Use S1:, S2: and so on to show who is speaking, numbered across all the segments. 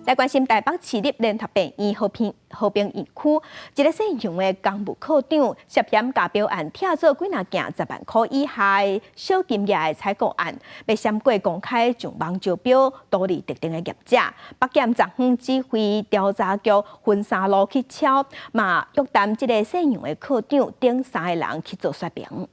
S1: 來關心台北市立聯合病院和平和平院區，一个姓楊的工務課長涉嫌共標案拆做幾若件10萬箍以下的小金額的採購案，欲閃過公開上網招標，圖利特定的業者。北檢昨昏指揮調查局分三路去抄，嘛約談這个姓楊的課長等三个人去做說明。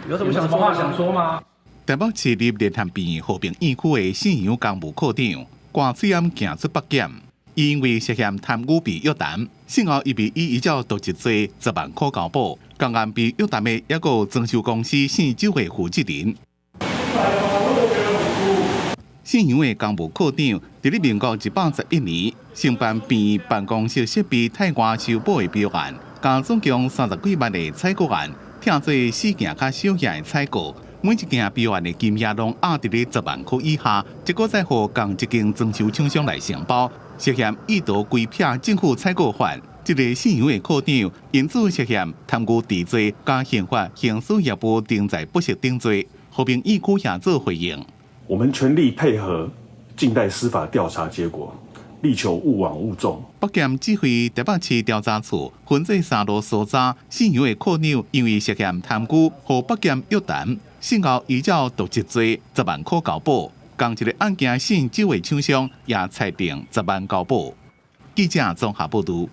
S2: 有什麼想說話想說嗎？
S3: 台北市立聯合病院和平院區的姓楊工務課長，掛喙罨行出北檢，因為涉嫌貪污被約談，事後伊被依照瀆職罪10萬箍交保。仝案被約談的抑閣有裝修公司姓周的負責人。姓楊的工務課長，佇咧民國111年，承辦病院辦公室設備替外修補的標案，共總共30幾萬的採購案，拆做四件較小件的採購。每一件標案的金額攏壓佇咧10萬箍以下，結果再予仝一間裝修廠商來承包，涉嫌意圖規避政府採購法。這个姓楊的課長因此涉嫌貪污治罪佮刑法刑事業務定罪不實等罪，和平院區也做回應。
S4: 我們全力配合，靜待司法調查結果，力求勿枉勿縱。
S3: 北檢指揮台北市調查處分做三路搜查，姓楊的課長因為涉嫌貪污，予北檢約談。事後依照瀆職罪10萬箍交保，仝一个案件姓周的廠商也裁定十萬交保。記者綜合報導。